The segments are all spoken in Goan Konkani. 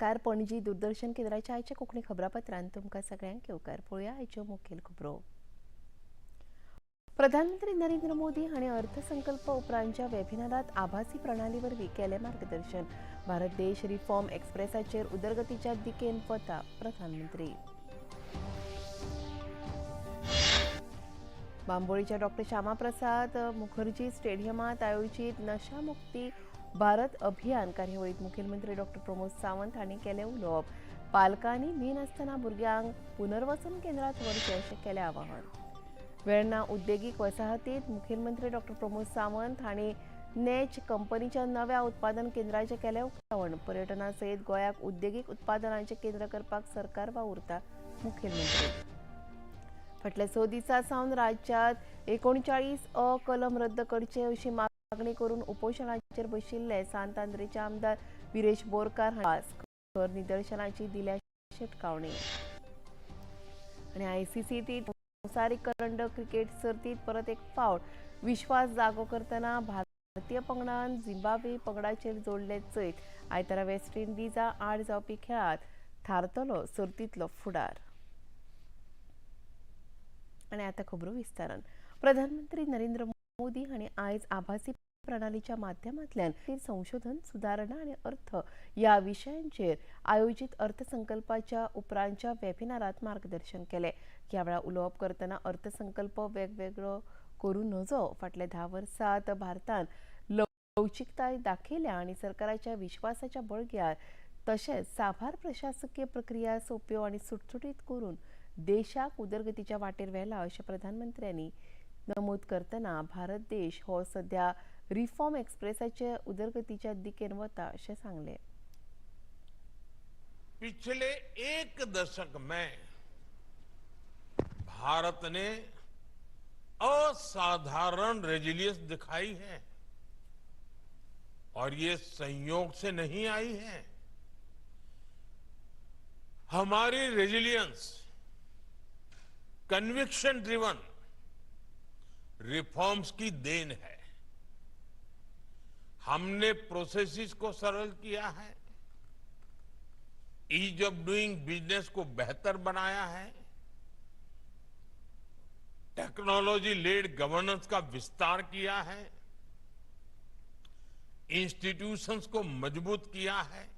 नमस्कार. पणजी दूरदर्शन केंद्राच्या आयच्या कोंकणी खबरापत्रांत तुमकां सगळ्यांक येवकार. पळोवया आयच्यो मुखेल खबरो. प्रधानमंत्री नरेंद्र मोदी हांणी अर्थसंकल्प उपरांतच्या वेबिनारात आभासी प्रणाली वरवीं केलें मार्गदर्शन. भारत देश रिफॉर्म एक्सप्रेसाचेर उदरगतीच्या दिकेन वता: प्रधानमंत्री. बांबोळीच्या डॉक्टर श्यामाप्रसाद मुखर्जी स्टेडियमात आयोजीत नशामुक्ती भारत अभियान कार्यावळीत मुखेलमंत्री डॉक्टर प्रमोद सावंत हांणी केलें उलोवप. पालकांनी भिनासतना भुरग्यांक पुनर्वसन केंद्रात व्हरचें अशें केलें आवाहन. वेर्णा उद्देगीक वसाहतीत मुखेलमंत्री डॉक्टर प्रमोद सावंत हांणी नॅच कंपनीच्या नव्या उत्पादन केंद्राचें केलें उक्तावण. पर्यटना सयत गोंयाक उद्देगीक उत्पादनाचें केंद्र करपाक सरकार वावुरता: मुखेलमंत्री. फाटल्या 6 दिसां सावन राज्यांत 39 अ कलम रद्द करचे अशी मागणी करून उपोशणाचेर बशिल्ले सांत आंद्रेचे आमदार विरेश बोरकार हांणी खर निदर्शनाची दिल्या शिटकावणी. आनी आयसीसी संवसारीक करंड क्रिकेट सर्तीत परत एक फावट विश्वास जागो करतना भारतीय पंगडान झिम्बाब्वे पंगडाचेर जोडले जैत. आयतारा वेस्ट इंडिजा आड जावपी खेळांत थारतलो सर्तींतलो फुडार. आनी आतां खबरो विस्तारान. प्रधानमंत्री नरेंद्र मोदी हांणी आयज आभासी प्रणालीच्या माध्यमांतल्यान संशोधन, सुदारणा आनी अर्थ ह्या विशयांचेर आयोजीत अर्थसंकल्पाच्या उपरांतच्या वेबिनारात मार्गदर्शन केलें. ह्या वेळार उलोवप करतना अर्थसंकल्प वेगवेगळो करूं नजो, फाटल्या 10 वर्सांत भारतान लवचिकताय दाखयल्या आनी सरकाराच्या विश्वासाच्या बळग्यार तशेंच साबार प्रशासकीय प्रक्रिया सोंप्यो आनी सुटसुटीत करून देशाक उदरगतीच्या वाटेर व्हेला अशें प्रधानमंत्र्यांनी नमूद करतना भारत देश हो सध्या रिफॉर्म एक्सप्रेसाचे उदरगतीच्या दिकेन वता अशें सांगलें. पिछले एक दशक में भारत ने असाधारण रेजिलियंस दिखाई है और ये संयोग से नहीं आई है. हमारी रेजिलियंस कन्विक्शन ड्रिवन रिफॉर्म्स की then है. हमने प्रोसेसेस को सरल किया है, ईज ऑफ डूइंग बिजनेस को बेहतर बनाया है, टेक्नोलॉजी लेड गवर्नेंस का विस्तार किया है, इंस्टीट्यूशंस को मजबूत किया है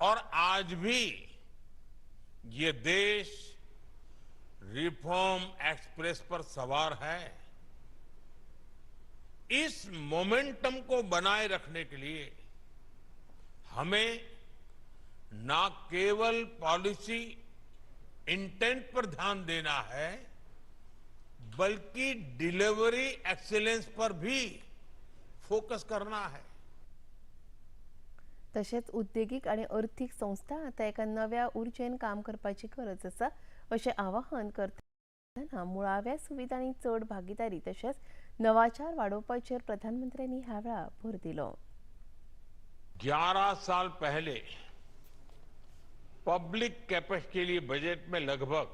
और आज भी ये देश रिफॉर्म एक्सप्रेस पर सवार है. इस मोमेंटम को बनाए रखने के लिए हमें न केवल पॉलिसी इंटेंट पर ध्यान देना है, बल्कि डिलीवरी एक्सीलेंस पर भी फोकस करना है. तशेंच उद्देगीक आनी अर्थीक संस्था आतां एका नव्या उर्जेन काम करपाची गरज आसा अशें आवाहन करतना मुळाव्या सुविधांनी चड भागीदारी तशेंच नवाचार वाडोवपाचेर प्रधानमंत्र्यांनी ह्या वेळार भर दिलो. 11 साल पहले पब्लिक कैपेक्स के लिए बजट में लगभग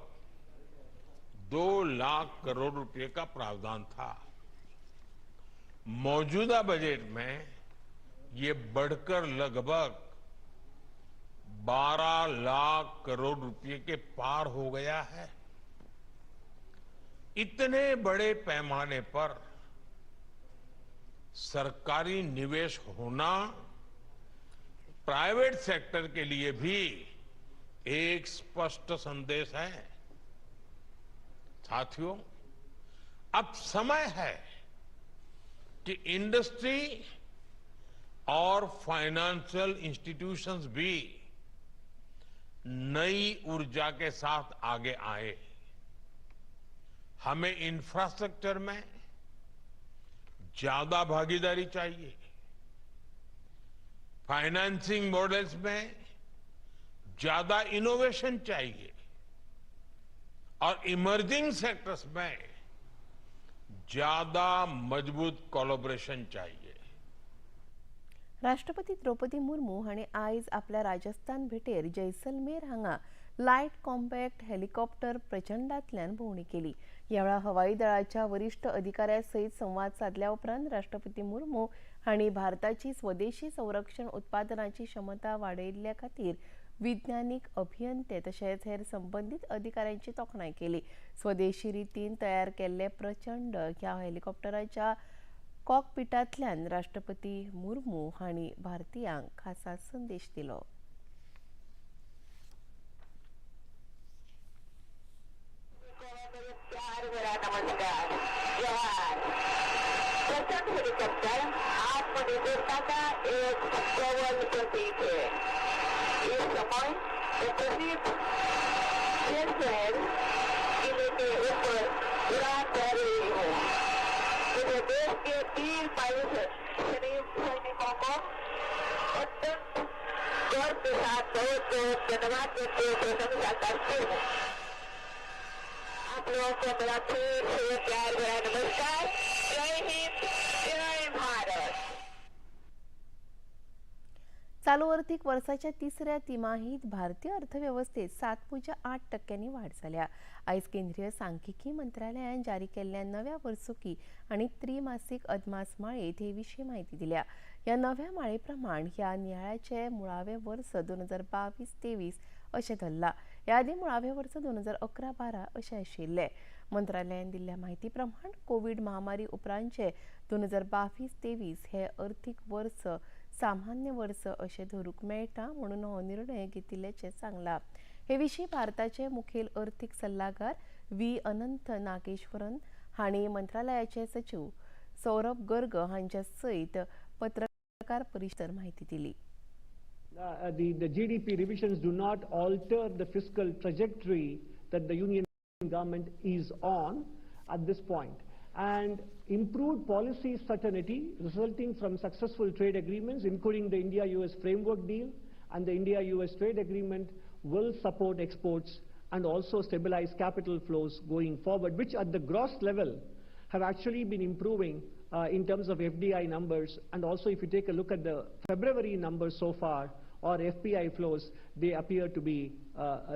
2 लाख करोड़ रुपए का प्रावधान था. मौजूदा बजट में ये बढ़कर लगभग 12 लाख करोड़ रुपए के पार हो गया है. इतने बड़े पैमाने पर सरकारी निवेश होना प्राइवेट सेक्टर के लिए भी एक स्पष्ट संदेश है. साथियों, अब समय है कि इंडस्ट्री और फाइनेंशियल इंस्टीट्यूशंस भी नई ऊर्जा के साथ आगे आए. हमें इंफ्रास्ट्रक्चर में ज्यादा भागीदारी चाहिए, फाइनेंसिंग मॉडल्स में ज्यादा इनोवेशन चाहिए और इमर्जिंग सेक्टर्स में ज्यादा मजबूत कोलैबोरेशन चाहिए. राष्ट्रपती द्रौपदी मुर्मू हांणी आयज आपल्या राजस्थान भेटेर जैसलमेर हांगा लायट कॉम्बॅक्ट हेलिकॉप्टर प्रचंडांतल्यान भोंवडी केली. ह्या वेळार हवाई दळाच्या वरिश्ठ अधिकाऱ्या सयत संवाद सादल्या उपरांत राष्ट्रपती मुर्मू हांणी भारताची स्वदेशी संरक्षण उत्पादनाची क्षमता वाडयिल्ल्या खातीर विज्ञानीक अभियंते तशेंच हेर संबंदीत अधिकाऱ्यांची तोखणाय केली. स्वदेशी रितीन तयार केल्ले प्रचंड ह्या हेलिकॉप्टराच्या कॉकपिटांतल्यान राष्ट्रपती मुर्मू हांणी भारतीयांक खासा संदेश दिलो. प्रचंड हेलीकॉप्टर आत्मनिर्भरता का एक प्रबल प्रतीक है. इस समय प्रसिद्ध जैसलमेर किले के ऊपर उड़ान भर रही हूँ. मुझे देश के 3 वायु सैनिकों को अत्यंत गर्व के साथ बहुत बहुत धन्यवाद देते हुए प्रशंसा करती हूँ. आप लोगों को मेरा फिर से प्यार भरा नमस्कार. जय हिंद, जय भारत. चालू आर्थिक वर्साच्या तिसऱ्या तिमाहीत भारतीय अर्थवेवस्थेत 7.8% वाढ जाल्या. आयज केंद्रीय सांख्यिकी मंत्रालयान जारी केल्ल्या नव्या वर्सुकी आनी त्रिमासीक अदमास माळेंत हे विशीं म्हायती दिल्या. ह्या नव्या माळे प्रमाण ह्या नियाळाचे मुळावे वर्स 2022-23 अशें धरलां. ह्या आदीं मुळावे वर्स 2011-12 अशें आशिल्लें. मंत्रालयान दिल्ल्या म्हायती प्रमाण कोवीड महामारी उपरांतचे 2022-23 हे अर्थीक वर्स सामान्य वर्स अशें धरूंक मेळटा म्हणून हो निर्णय घेतिल्ल्याचें सांगलां. हे विशीं भारताचे मुखेल अर्थीक सल्लागार व्ही अनंत नागेश्वरन हांणी मंत्रालयाचे सचीव सौरभ गर्ग हांच्या सयत पत्रकार परिशदेंत म्हायती दिली. The GDP revisions do not alter the fiscal trajectory that the union government is on at this point. And improved policy certainty resulting from successful trade agreements, including the India-US framework deal and the India-US trade agreement, will support exports and also stabilize capital flows going forward, which at the gross level have actually been improving in terms of FDI numbers. And also if you take a look at the February numbers so far, or FPI flows, they appear to be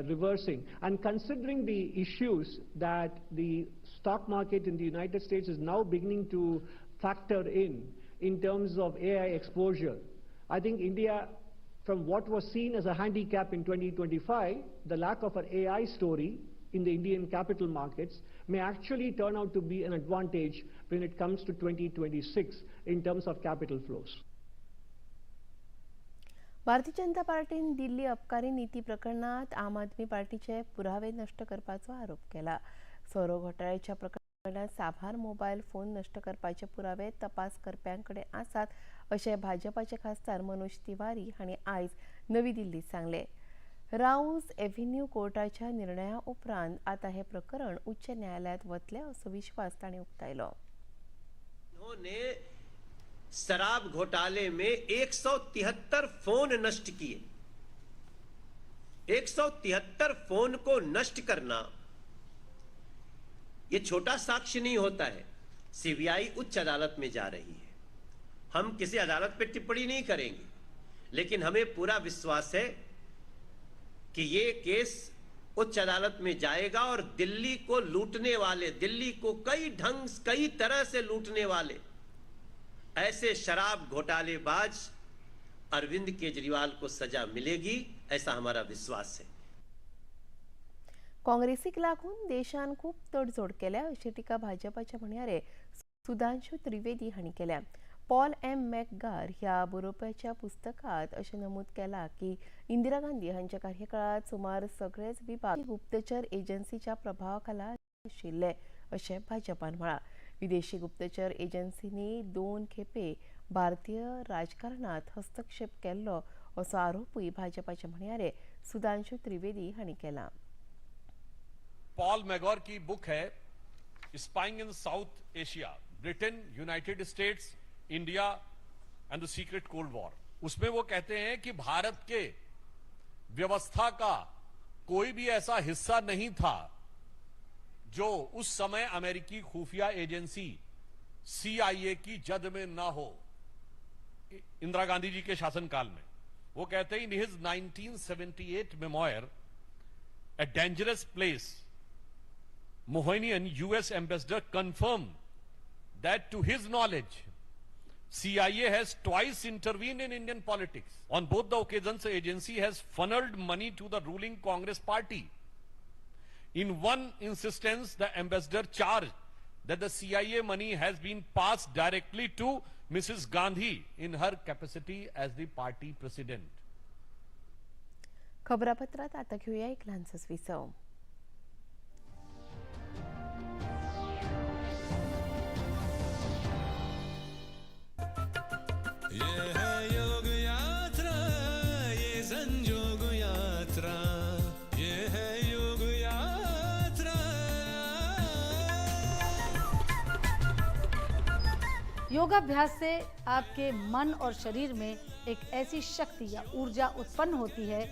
reversing. And considering the issues that the stock market in the United States is now beginning to factor in terms of AI exposure, I think India, from what was seen as a handicap in 2025, the lack of an AI story in the Indian capital markets may actually turn out to be an advantage when it comes to 2026 in terms of capital flows. Bharatiya Janata पार्टीन दिल्ली अबकारी नीती प्रकरणात आम आदमी पार्टीचे पुरावे नश्ट करपाचो आरोप केला. सोरो घोटाळ्याच्या प्रकरणात साबार मोबायल फोन नश्ट करपाचे पुरावे तपास करप्यांकडे आसात अशें भाजपाचे खासदार मनोज तिवारी हांणी आयज नवी दिल्लीत सांगलें. राऊज एव्हेन्यू कोर्टाच्या निर्णया उपरांत आतां हें प्रकरण उच्च न्यायालयांत वतलें असो विश्वास तांणी उक्तायलो. उन्होंने शराब घोटाले में 173 फोन नष्ट किए. 173 फोन को नष्ट करना यह छोटा साक्ष्य नहीं होता है. सीबीआई उच्च अदालत में जा रही है. हम किसी अदालत पे टिप्पणी नहीं करेंगे, लेकिन हमें पूरा विश्वास है कि ये केस उच्च अदालत में जाएगा और दिल्ली को लूटने वाले, दिल्ली को कई ढंग कई तरह से लूटने वाले ऐसे शराब घोटालेबाज अरविंद केजरीवाल को सजा मिलेगी, ऐसा हमारा विश्वास है. काँग्रेसीक लागून देशान खूब तडजोड केल्या अशी टिका भाजपाच्या म्हणयारे सुधांशु त्रिवेदी हांणी केल्या. पॉल एम मॅकगार ह्या बरोवप्याच्या पुस्तकांत अशें नमूद केलां की इंदिरा गांधी हांच्या कार्यकाळांत सुमार सगळेच विभाग गुप्तचर एजन्सीच्या प्रभावाखाला आशिल्ले अशें भाजपान म्हळां. विदेशी गुप्तचर एजन्सींनी 2 खेपे भारतीय राजकारणात हस्तक्षेप केल्लो असो आरोपूय भाजपाचे म्हणयारे सुधांशु त्रिवेदी हांणी केला. पॉल मैगोर की बुक है spying in South Asia, Britain, United States, India and the secret cold war. उसमें वो कहते हैं कि भारत के व्यवस्था का कोई भी ऐसा हिस्सा नहीं था जो उस समय अमेरिकी खुफिया एजेंसी CIA की जद में ना हो, इंदिरा गांधी जी के शासनकाल में। वो कहते हैं in his 1978 memoir a dangerous place. Mohanian, US ambassador, confirmed that to his knowledge, CIA has twice intervened in Indian politics. On both the occasions, the agency has funneled money to the ruling Congress party. In one instance, the ambassador charged that the CIA money has been passed directly to Mrs. Gandhi in her capacity as the party president. खबरापत्रात आता घेऊया एक लहानसं विसव. ये है योग यात्रा, ये संजोग यात्रा, ये है योग यात्रा. योगाभ्यास से आपके मन और शरीर में एक ऐसी शक्ति या ऊर्जा उत्पन्न होती है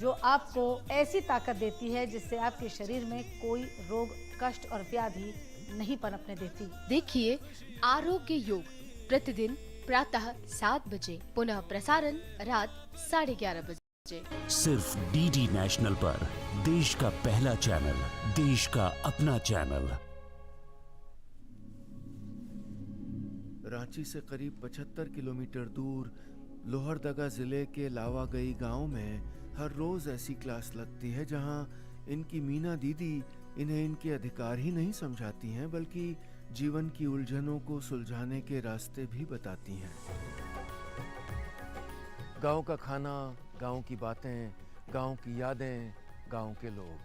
जो आपको ऐसी ताकत देती है जिससे आपके शरीर में कोई रोग, कष्ट और व्याधि नहीं पनपने देती. देखिए आरोग्य योग प्रतिदिन प्रातः 7 बजे, पुनः प्रसारण रात 11:30 बजे, सिर्फ डीडी नेशनल पर. देश का पहला चैनल, देश का अपना चैनल. रांची से करीब 75 किलोमीटर दूर लोहरदगा जिले के लावागई गांव में हर रोज ऐसी क्लास लगती है जहां इनकी मीना दीदी इन्हें इनके अधिकार ही नहीं समझाती हैं, बल्कि जीवन की उलझनों को सुलझाने के रास्ते भी बताती हैं. गांव का खाना, गांव की बातें, गांव की यादें, गांव के लोग.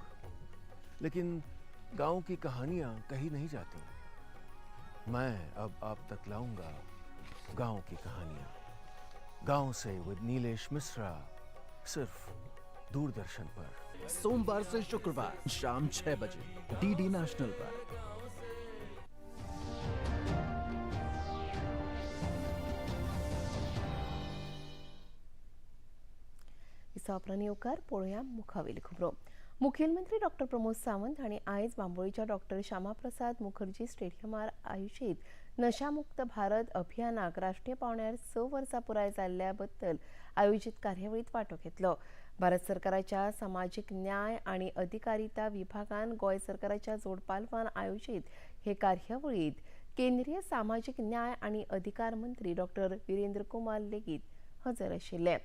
लेकिन गांव की कहानियां कहीं नहीं जाती. मैं अब आप तक लाऊंगा गांव की कहानियां. गांव से विद नीलेश मिश्रा, सिर्फ दूरदर्शन पर, सोमवार से शुक्रवार शाम 6 बजे डीडी नेशनल पर. उपरांत पळोवया मुखावेली खबरो. मुखेलमंत्री डॉक्टर प्रमोद सावंत हांणी आयज बांबोळीच्या डॉक्टर श्यामाप्रसाद मुखर्जी स्टेडियमार आयोजीत नशामुक्त भारत अभियानाक राष्ट्रीय पावंड्यार 6 वर्सां पुराय जाल्ल्या बद्दल आयोजीत कार्यावळींत वांटो घेतलो. भारत सरकाराच्या सामाजीक न्याय आनी अधिकारिता विभागान गोंय सरकाराच्या जोडपालवान आयोजीत हे कार्यावळींत केंद्रीय सामाजीक न्याय आनी अधिकार मंत्री डॉक्टर विरेंद्र कुमार लेगीत हजर आशिल्ले.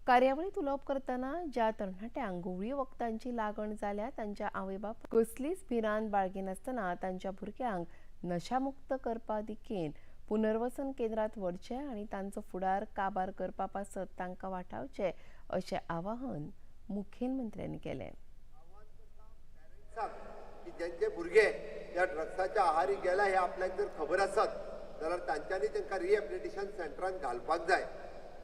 कार्यावळींत उलोवप करतना ज्या तरणाट्यांक घुंवळी वखदांची लागण जाल्या तांच्या आवय बापूय कसलीच भिरांत बाळगिनासतना तांच्या भुरग्यांक नशामुक्त करपा दिकेन पुनर्वसन केंद्रांत व्हरचें आनी तांचो फुडार काबार करपा पासत तांकां वाटावचें अशें आवाहन मुखेलमंत्र्यांनी केलें. की ज्यांचे भुरगे ह्या ड्रग्साच्या आहारी गेला हे आपल्याक जर खबर आसत जाल्यार तांच्यांनी तांकां रिहेबिलिटेशन सेंटरान घालपाक जाय.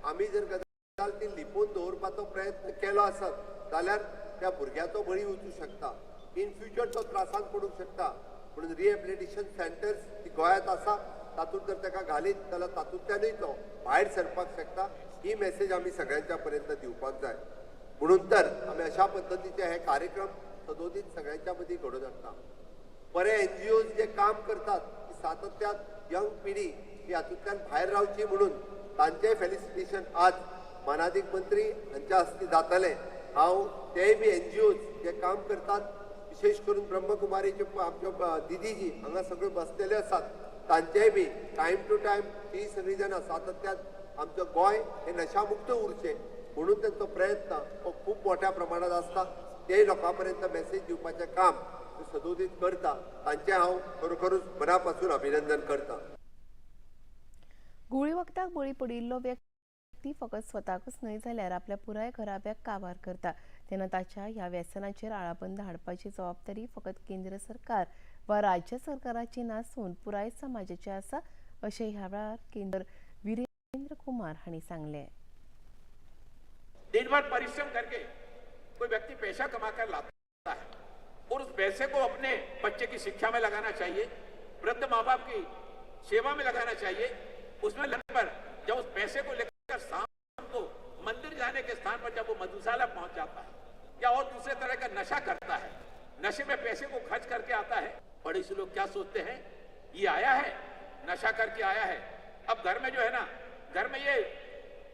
आमी जर गजाल ती लिपोवन दवरपाचो प्रयत्न केलो आसत जाल्यार त्या भुरग्याचो बळी वचूं शकता, इन फ्युचर तो त्रासान पडूंक शकता. म्हणून रिहेबिलिटेशन सेंटर्स ती गोंयांत आसा, तातूंत जर ताका घालीत जाल्यार तातूंतल्यानूय तो भायर सरपाक शकता. ही मेसेज आमी सगळ्यांच्या पर्यंत दिवपाक जाय. म्हणून तर आमी अशा पद्दतीचे हे कार्यक्रम सदोदीत सगळ्यांच्या मदीं घडोवन हाडटा. बरे एनजीओज जे काम करतात की सातत्यान यंग पिढी ही हातूंतल्यान भायर रावची म्हणून तांचेय फेलिसिटेशन आज मानादीक मंत्री हांच्या हस्ते जातलें. हांव तेय बी एनजीओज जे काम करतात, विशेष करून ब्रह्मकुमारीचे आमच्यो दिदीजी हांगा सगळ्यो बसलेले आसात, तांचेय बी टायम टू टायम ती सगळीं जाणां सातत्यान आमचो गोंय हे नशामुक्त उरचें म्हणून तांचो प्रयत्न हो खूब मोठ्या प्रमाणात आसता. ते लोकां पर्यंत मेसेज दिवपाचें काम सदोदीत करता, तांचें हांव खरोखरूच मना पासून अभिनंदन करता. गुळी वखदाक बळी पडिल्लो व्यक्ती फकत स्वताकच न्हय जाल्यार आपल्या पुराय घराब्याक काबार करता. तेन्ना ताच्या ह्या व्यसनाचेर आळाबंद हाडपाची जबाबदारी फकत केंद्र सरकार वा राज्य सरकाराची नासून पुराय समाजाची आसा अशें ह्या वेळार केंद्र विरेंद्र कुमार हांणी सांगलें. दिन भर परिश्रम करके कोई व्यक्ति पैसा कमाकर लाता है और उस पैसे को अपने बच्चे की शिक्षा में लगाना चाहिए, वृद्ध माँ बाप की सेवा में लगाना चाहिए। उसमें पर जब उस पैसे को लेकर शाम को मंदिर जाने के स्थान पर जब वो मधुशाला पहुंच जाता है या और दूसरे तरह का नशा करता है, नशे में पैसे को खर्च करके आता है। बड़े से लोग क्या सोचते हैं, ये आया है नशा करके आया है, अब घर में जो है ना, घर में ये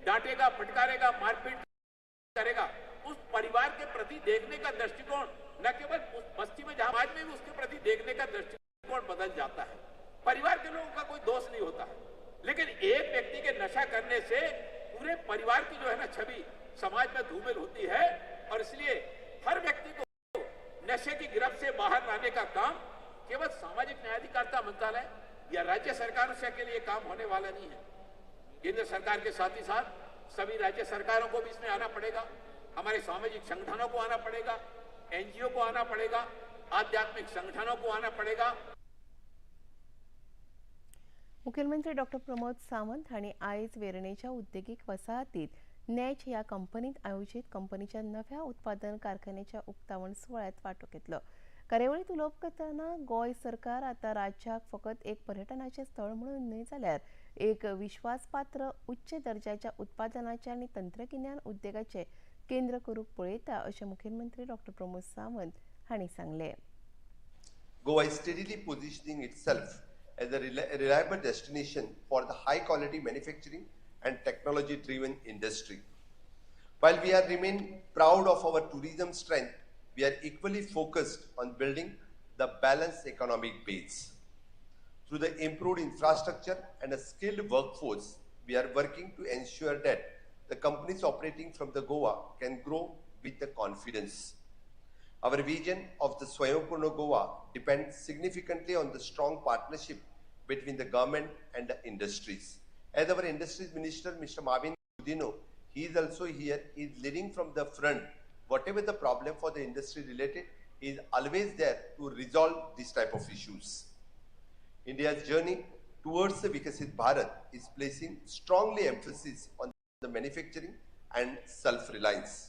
डांटेगा, फटकारेगा, मारपीट करेगा। उस परिवार के प्रति देखने का दृष्टिकोण न केवल उस बस्ती में, जहां समाज में भी उसके प्रति देखने का दृष्टिकोण बदल जाता है। परिवार के लोगों का कोई दोष नहीं होता है, लेकिन एक व्यक्ति के नशा करने से पूरे परिवार की जो है ना छवि समाज में धूमिल होती है। और इसलिए हर व्यक्ति को नशे की गिरफ्त से बाहर लाने का काम केवल सामाजिक न्यायाधिकारिता मंत्रालय या राज्य सरकारों से अकेले ये काम होने वाला नहीं है। केंद्र सरकार के साथ ही साथ सभी राज्य सरकारों को भी इसमें आना पड़ेगा, हमारे सामाजिक संगठनों को आना पड़ेगा, एनजीओ को आना पड़ेगा, आध्यात्मिक संगठनों को आना पड़ेगा। मुख्यमंत्री डॉक्टर प्रमोद सावंत हांणी आयज वेर्णेच्या उद्देगीक वसाहतीत नॅच ह्या कंपनीत आयोजीत कंपनीच्या नव्या उत्पादन कारखान्याच्या उक्तावण सुवाळ्यात वांटो घेतलो। कार्यावळीत उलोवप करतना गोंय सरकार आतां राज्याक फकत एक पर्यटनाचें स्थळ म्हणून न्हय जाल्यार एक विश्वासपात्र उच्च दर्जाच्या उत्पादनाचें आनी तंत्रगिन्यान उद्देगाचें केंद्र करूंक पळयता अशें मुख्यमंत्री डॉक्टर प्रमोद सावंत हांणी सांगलें। Goa is steadily positioning itself as a reliable destination for the high quality manufacturing and technology driven industry. While we are remain proud of our tourism strength, we are equally focused on building the balanced economic base. Through the improved infrastructure and a skilled workforce, we are working to ensure that the companies operating from the Goa can grow with the confidence. Our vision of the Swayampurna Goa depends significantly on the strong partnership between the government and the industries. As our industries minister, Mr. Marvin Godinho, he is also here, he is leading from the front. Whatever the problem for the industry related, he is always there to resolve this type of issues. India's journey towards the Vikasit Bharat is placing strongly emphasis on the manufacturing and self-reliance.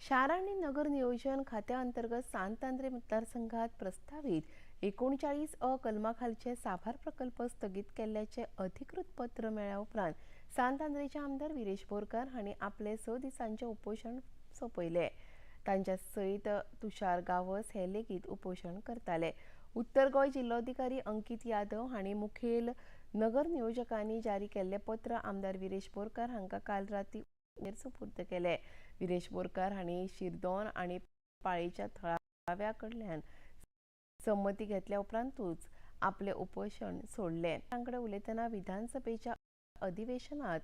शार आनी नगर नियोजन खात्या अंतर्गत सांत आंद्रे मतदारसंघात प्रस्तावित 39 अ कलमा खालचे साबार प्रकल्प स्थगीत केल्ल्याचे अधिकृत पत्र मेळ्ळ्या उपरांत सांत आंद्रेचे आमदार विरेश बोरकार हांणी आपले 6 दिसांचे उपोशण सोंपयले। तांच्या सयत तुषार गावस हे लेगीत उपोशण करताले। उत्तर गोंय जिल्लोधिकारी अंकित यादव हांणी मुखेल नगर नियोजकांनी जारी केल्ले पत्र आमदार विरेश बोरकार हांकां काल राती सुपूर्द केले। विरेश बोरकार हांणी शिरदोन आनी पाळीच्या थळाव्या कडल्यान संमती घेतल्या उपरांतूच आपले उपोशण सोडले। तांकडे उलयतना विधानसभेच्या अधिवेशनात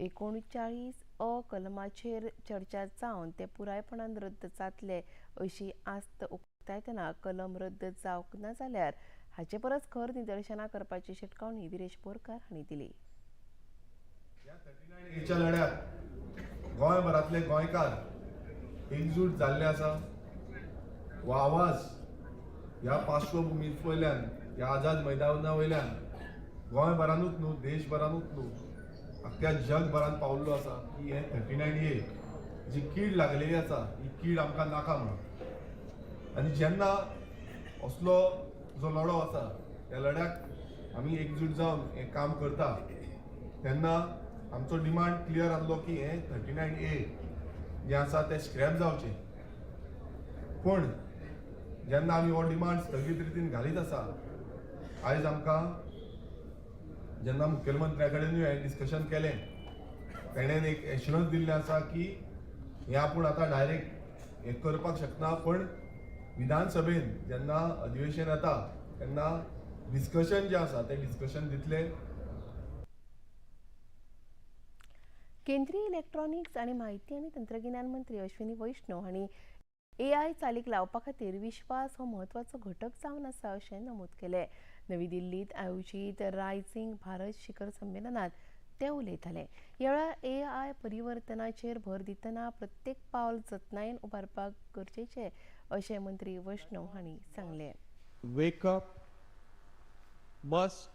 39 अ कलमाचेर चर्चा जावन ते पुरायपणान रद्द जातले अशी आस्त उक्तायतना कलम रद्द जावंक ना जाल्यार हाचे परस खर निदर्शनां करपाची शिटकावणी विरेश बोरकार हांणी दिली। 39 लढ्यात गोंयभरांतले गोंयकार एकजूट जाल्ले आसा। हो आवाज ह्या पार्श्वभुमी वयल्यान, ह्या आझाद मैदाना वयल्यान गोंयभरानूच न्हू, देशभरानूच न्हू, अख्ख्या जगभरान पावल्लो आसा की हें 39A जी कीड लागलेली आसा ही कीड आमकां नाका म्हणून। आनी जेन्ना असलो जो लढो आसा त्या लढ्याक आमी एकजूट जावन हें काम करता तेन्ना आमचो डिमांड क्लियर आहलो की हें 39A जें आसा तें स्क्रॅप जावचें। पूण जेन्ना आमी हो डिमांड स्थगीत रितीन घालीत आसा, आयज आमकां जेन्ना मुखेलमंत्र्या कडेनूय हांवें डिस्कशन केलें, तेणेन एक एश्युरन्स दिल्लें आसा की हें आपूण आतां डायरेक्ट हें करपाक शकना, पूण विधानसभेन जेन्ना अधिवेशन येता तेन्ना डिस्कशन जें आसा तें डिस्कशन दितले। केंद्रीय इलेक्ट्रॉनिक्स आनी म्हायती आनी तंत्रगिन्यान मंत्री अश्विनी वैष्णव हांणी एआय चालीक लावपा खातीर विश्वास हो म्हत्वाचो घटक जावन आसा अशें नमूद केलें। नवी दिल्लीत आयोजीत रायझिंग भारत शिखर संमेलनात ते उलयताले। ह्या वेळार एआय परिवर्तनाचेर भर दितना प्रत्येक पावल जतनायेन उबारपाक गरजेचें अशें मंत्री वैष्णव हांणी सांगलें। Wake up must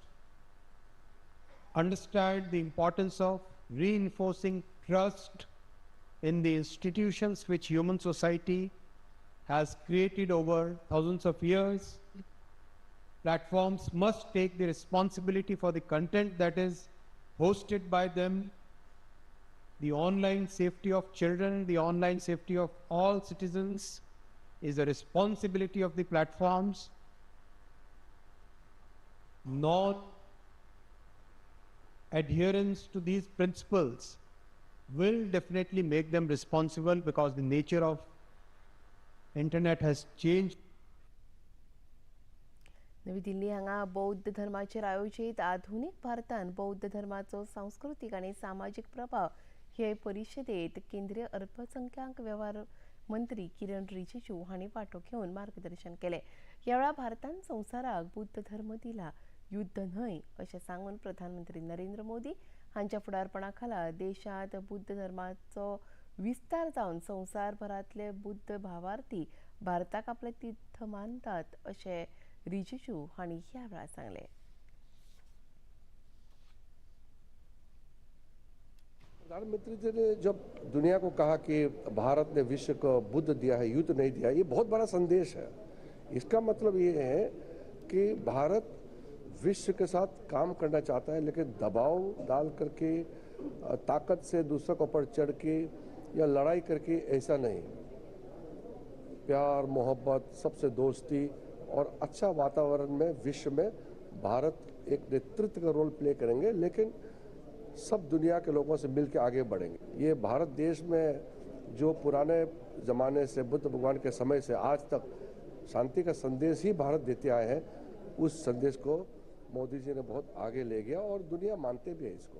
understand the importance of reinforcing trust in the institutions which human society has created over thousands of years. Platforms must take the responsibility for the content that is hosted by them. The online safety of children, the online safety of all citizens is a responsibility of the platforms. Non-adherence to these principles will definitely make them responsible, because the nature of Internet has changed. नवी दिल्ली हांगा बौद्ध धर्माचेर आयोजीत आधुनिक भारतान बौद्ध धर्माचो सांस्कृतीक आनी सामाजीक प्रभाव हे परिशदेत केंद्रीय अल्पसंख्याक वेव्हार मंत्री किरण रिजिजू हांणी वांटो घेवन मार्गदर्शन केलें. ह्या वेळार भारतान संवसाराक बुद्ध धर्म दिला, युद्ध न्हय अशें सांगून प्रधानमंत्री नरेंद्र मोदी हांच्या फुडारपणा खाला देशांत बुद्ध धर्माचो विस्तार जावन संवसारभरांतले बुद्ध भावार्थी भारताक आपले तीर्थ मानतात अशें रिजिजू हांणी ह्या वेळार सांगलें. प्रधानमंत्री जी ने जब दुनिया को कहा कि भारत ने विश्व को बुद्ध दिया है, युद्ध नहीं दिया, ये बहुत बड़ा संदेश है. इसका मतलब ये है कि भारत विश्व के साथ काम करना चाहता है, लेकिन दबाव डाल करके, ताकत से दूसरे के ऊपर चढ़ के या लड़ाई करके ऐसा नहीं. प्यार, मोहब्बत, सबसे दोस्ती और अच्छा वातावरण में विश्व में भारत एक नेतृत्व का रोल प्ले करेंगे, लेकिन सब दुनिया के लोगों से मिलकर आगे बढ़ेंगे. ये भारत देश में जो पुराने ज़माने से, बुद्ध भगवान के समय से आज तक शांति का संदेश ही भारत देते आए हैं, उस संदेश को मोदी जी ने बहुत आगे ले गया और दुनिया मानते भी है इसको.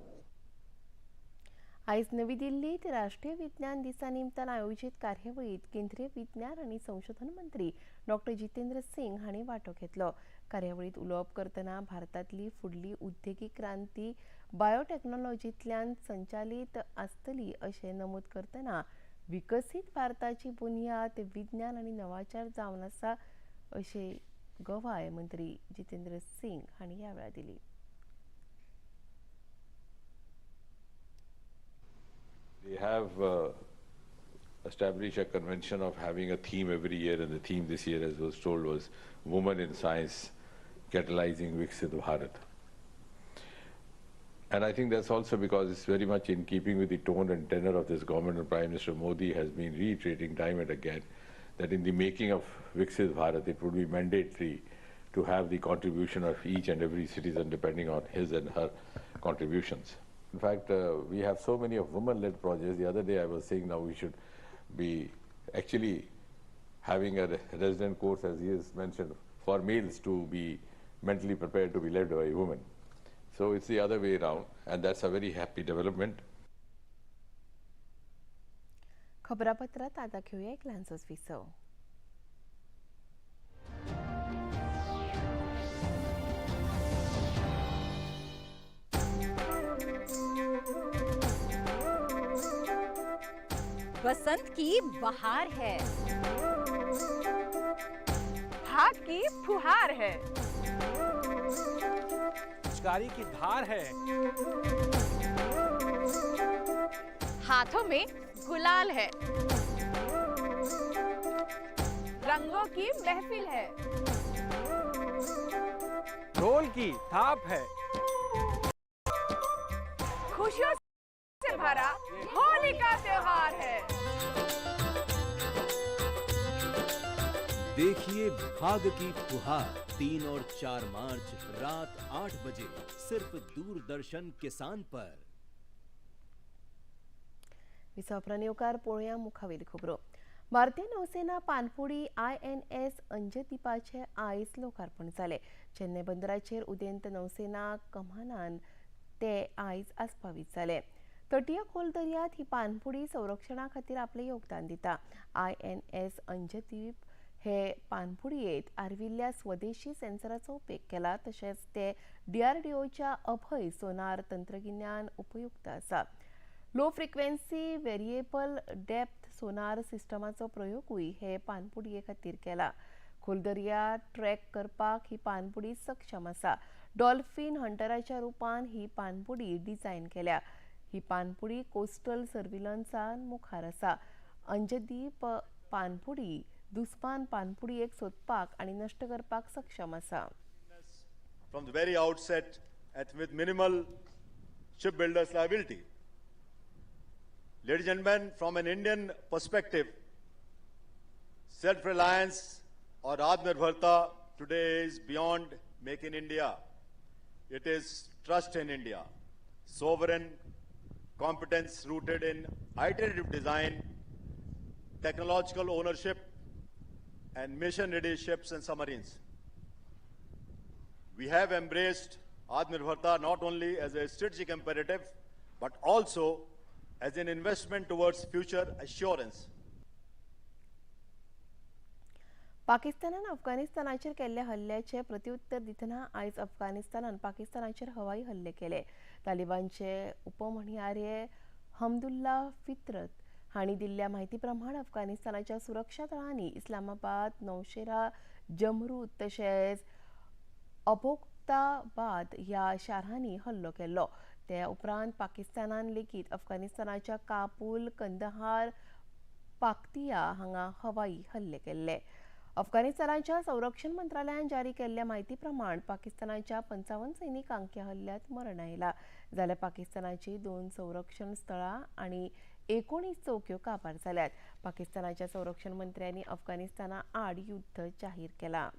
आयज नवी दिल्लीत राष्ट्रीय विज्ञान दिसा निमतान आयोजीत कार्यावळीत केंद्रीय विज्ञान आनी संशोधन मंत्री डॉक्टर जितेंद्र सिंग हांणी वांटो घेतलो. कार्यावळीत उलोवप करतना भारतांतली फुडली उद्देगीक क्रांती बायोटेक्नॉलॉजींतल्यान संचालीत आसतली अशें नमूद करतना विकसीत भारताची बुन्याद विज्ञान आनी नवाचार जावन आसा अशें गवाय मंत्री जितेंद्र सिंग हांणी ह्या वेळार दिली. They have established a convention of having a theme every year, and the theme this year, as was told, was Women in Science, Catalyzing Viksit Bharat. And I think that's also because it's very much in keeping with the tone and tenor of this government, and Prime Minister Modi has been reiterating time and again that in the making of Viksit Bharat, it would be mandatory to have the contribution of each and every citizen depending on his and her contributions. In fact, we have so many of women-led projects. The other day I was saying now we should be actually having a resident course, as he has mentioned, for males to be mentally prepared to be led by women. So it's the other way around, and that's a very happy development. खबरापत्रात आता घेऊया एक ल्हानसोच विसव. बसंत की बहार है, भाग की फुहार है, पिचकारी की धार है, हाथों में गुलाल है, रंगों की महफिल है, ढोल की थाप है, खुशियों से भरा होली का त्योहार है। देखिए भाग की फुहार 3 और 4 मार्च रात 8 बजे सिर्फ दूरदर्शन किसान पर। विसावप्रा पळोवया मुखावेली खबरो। भारतीय नौसेना पानपुडी INS अंजदीपाचे आयज लोकार्पण जालें। चेन्नय बंदराचेर उदेंत नौसेना कमानान ते आयज आस्पावीत जाले। तटीय खोल दर्यांत ही पानपुडी संरक्षणा खातीर आपलें योगदान दिता। INS Anjadip हे पानपुडयेंत आर्विल्ल्या स्वदेशी सेन्सराचो उपेग केला, तशेंच ते DRDOच्या अभय सोनार तंत्रगिन्यान उपयुक्त आसा। Low frequency variable depth sonar सिस्टमाचो प्रयोगूय हे पानपुडये खातीर केला। खोल दर्या ट्रॅक करपाक ही पानपुडी सक्षम आसा। डॉल्फिन हंटराच्या रुपान ही पानपुडी डिझायन केल्या। ही पानपुडी कोस्टल सर्विलन्सान मुखार आसा। अंजदीप पानपुडी दुस्मान पानपुडयेक सोदपाक आनी नश्ट करपाक सक्षम आसा। From the very outset at with minimal shipbuilders liability. Ladies and gentlemen, from an Indian perspective, self-reliance or Atmanirbharta today is beyond Make in India. It is trust in India, sovereign competence rooted in iterative design, technological ownership, and mission-ready ships and submarines. We have embraced Atmanirbharta not only as a strategic imperative, but also as an investment towards future assurance. पाकिस्तानान अफगाणिस्तानाचेर केल्ल्या हल्ल्याचे प्रत्युत्तर दितना आयज अफगाणिस्तानान पाकिस्तानाचेर हवाई हल्ले केले. तालिबानचे उपम्हणयारे हमदुल्ला फित्रत हांणी दिल्ल्या म्हायती प्रमाण अफगाणिस्तानाच्या सुरक्षा दळांनी इस्लामाबाद, नौशेरा, जमरूद तशेंच अबोक्ताबाद ह्या शारांनी हल्लो केल्लो. ते उपरांत पाकिस्तानान लेगीत अफगाणिस्तानाच्या काबूल, कंदहार, पाक्तिया हांगा हवाई हल्ले केल्ले. अफगाणिस्तानाच्या संरक्षण मंत्रालयान जारी केल्ल्या म्हायती प्रमाण पाकिस्तानाच्या 55 सैनिकांक ह्या हल्ल्यात मरण आयला, जाल्यार पाकिस्तानाची 2 संरक्षण स्थळां आनी 19 चौक्यो काबार जाल्यात. पाकिस्तानाच्या संरक्षण मंत्र्यांनी अफगाणिस्ताना आड युद्ध जाहीर केलां.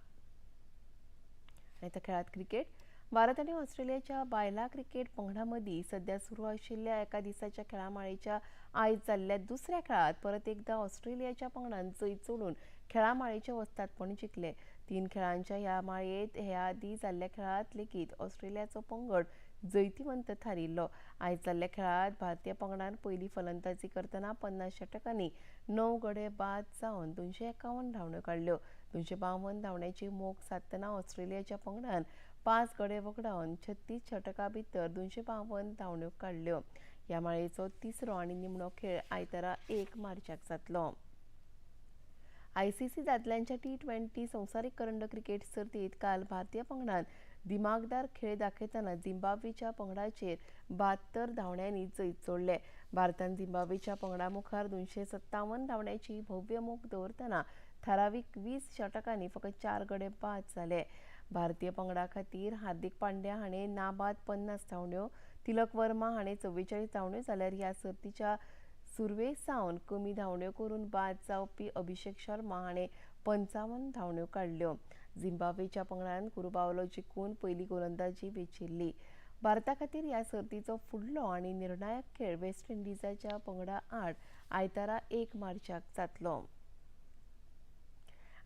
आनी खेळात क्रिकेट. भारत आनी ऑस्ट्रेलियाच्या बायलां क्रिकेट पंगडा मदीं सध्या सुरू आशिल्ल्या एका दिसाच्या खेळामाळेच्या आयज जाल्ल्या दुसऱ्या खेळांत परत एकदा ऑस्ट्रेलियाच्या पंगडान जैत जोडून खेळामाळेचे वस्तादपण जिखले. 3 खेळांच्या ह्या माळयेंत हे आदीं जाल्ल्या खेळांत लेगीत ऑस्ट्रेलियाचो पंगड जैतिवंत थारिल्लो. आयज जाल्ल्या खेळांत भारतीय पंगडान पयली फलंदाजी करतना 50 षटकांनी 9 गडे बाद जावन 251 धांवड्यो काडल्यो. 252 धांवड्यांची मोख सादतना ऑस्ट्रेलियाच्या पंगडान 5 गडे वगडावन 36 षटकां भितर 252 धांवड्यो काडल्यो. ह्या माळयेचो तिसरो आनी निमणो खेळ आयतारा 1 मार्चाक जातलो. आयसीसी दादल्यांच्या T20 संवसारीक करंड क्रिकेट सर्तींत काल भारतीय पंगडान दिमागदार खेळ दाखयतना झिम्बाब्वेच्या पंगडाचेर 72 धांवड्यांनी जैत जोडले. भारतान झिम्बाब्वेच्या पंगडा मुखार 257 धांवड्यांची भव्य मोख दवरतना थारावीक 20 षटकांनी फकत 4 गडे बाद जाले. भारतीय पंगडा खातीर हार्दिक पांड्या हाणें नाबाद 50 धांवड्यो, तिलक वर्मा हाणें 44 धांवड्यो, जाल्यार ह्या सर्तीच्या सुरवे सावन कमी धांवड्यो करून बाद जावपी अभिषेक शर्मा हाणें 55 धांवड्यो काडल्यो. झिम्बाब्वेच्या पंगडान कुरुबावलो जिखून पयली गोलंदाजी वेंचिल्ली. भारता खातीर ह्या सर्तीचो फुडलो आनी निर्णायक खेळ वेस्ट इंडिजाच्या पंगडा आड आयतारा 1 मार्चाक जातलो.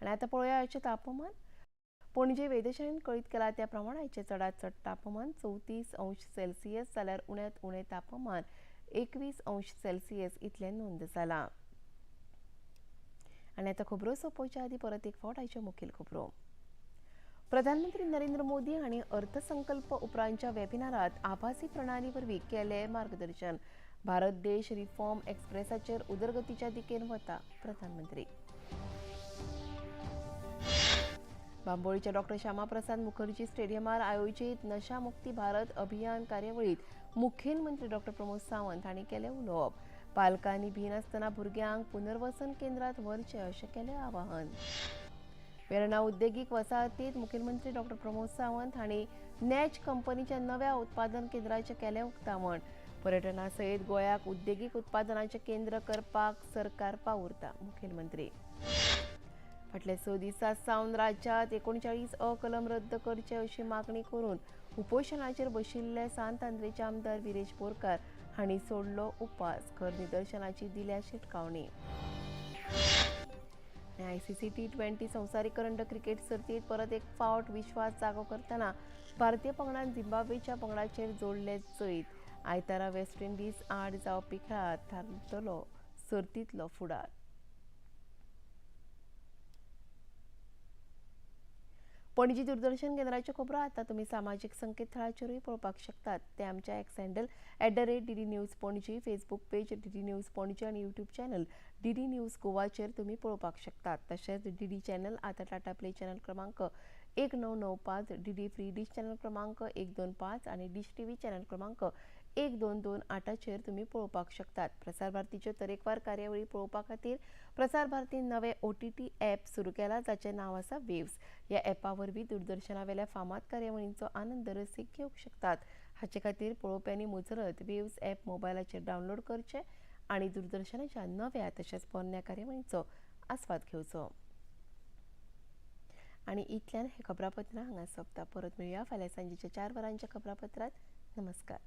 आनी आतां पळोवया आयचें तापमान. पणजे वेधशाळेन कळीत केला त्या प्रमाण आयचें चडांत चड तापमान 34 अंश सेल्सियस जाल्यार उण्यांत उणें तापमान 21 अंश सेल्सियस इतलें नोंद जालां. आनी आतां खबरो सोंपोवच्या आदीं परत एक फावट आयच्यो मुखेल खबरो. प्रधानमंत्री नरेंद्र मोदी हांणी अर्थसंकल्प उपरांतच्या वेबिनारात आभासी प्रणाली वरवीं केलें मार्गदर्शन. भारत देश रिफॉर्म एक्सप्रेसाचेर उदरगतीच्या दिकेन वता, प्रधानमंत्री. बांबोळीच्या डॉक्टर श्यामाप्रसाद मुखर्जी स्टेडियमार आयोजीत नशामुक्ती भारत अभियान कार्यावळीत मुखेलमंत्री डॉक्टर प्रमोद सावंत हांणी केलें उलोवप. पालकांनी भिनासतना भुरग्यांक पुनर्वसन केंद्रात व्हरचें अशें केलें आवाहन. वेर्णा उद्देगीक वसाहतीत मुखेलमंत्री डॉक्टर प्रमोद सावंत हांणी नॅच कंपनीच्या नव्या उत्पादन केंद्राचें केलें उक्तावण. पर्यटना सयत गोंयाक उद्देगीक उत्पादनाचें केंद्र करपाक सरकार वावुरता, मुखेलमंत्री. फाटल्या 6 दिसां सावन राज्यांत 39 अ कलम रद्द करचे अशी मागणी करून उपोशणाचेर बशिल्ले सांत आंद्रेचे आमदार विरेश बोरकार हांणी सोडलो उपास. खर निदर्शनाची दिल्या शिटकावणी. आयसीसी T20 संवसारीक करंड क्रिकेट सर्तींत परत एक फावट विश्वास जागो करतना भारतीय पंगडान झिम्बाब्वेच्या पंगडाचेर जोडले जैत. आयतारा वेस्ट इंडिज आड जावपी खेळांत थारतलो सर्तींतलो फुडार. पणजी दूरदर्शन केंद्राच्यो खबरो आतां तुमी सामाजीक संकेतथळाचेरूय पळोवपाक शकतात. ते आमच्या X handle @DD News Panaji, Facebook page DD News Panaji आनी यूट्यूब चॅनल DD news गोवाचेर तुमी पळोवपाक शकतात. तशेंच DD channel आतां टाटा प्ले चॅनल क्रमांक 1995, DD free dish channel क्रमांक 125 आनी डिश टीव्ही चॅनल क्रमांक 1228चेर तुमी पळोवपाक शकतात. प्रसार भारतीच्यो तरेकवार कार्यावळी पळोवपा खातीर प्रसार भारतीन नवे OTT app सुरू केला, जाचें नांव आसा वेव्स. ह्या ॲपा वरवीं दूरदर्शनावेल्या फामाद कार्यावळींचो आनंद रसीक घेवंक शकतात. हाचे खातीर पळोवप्यांनी मुजरत वेव्स ॲप मोबायलाचेर डावनलोड करचें आनी दूरदर्शनाच्या नव्या तशेंच पोरण्या कार्यावळींचो आस्वाद घेवचो. आनी इतल्यान हें खबरापत्र हांगा सोंपता. परत मेळुया फाल्यां सांजेच्या 4 वरांच्या खबरापत्रांत. नमस्कार.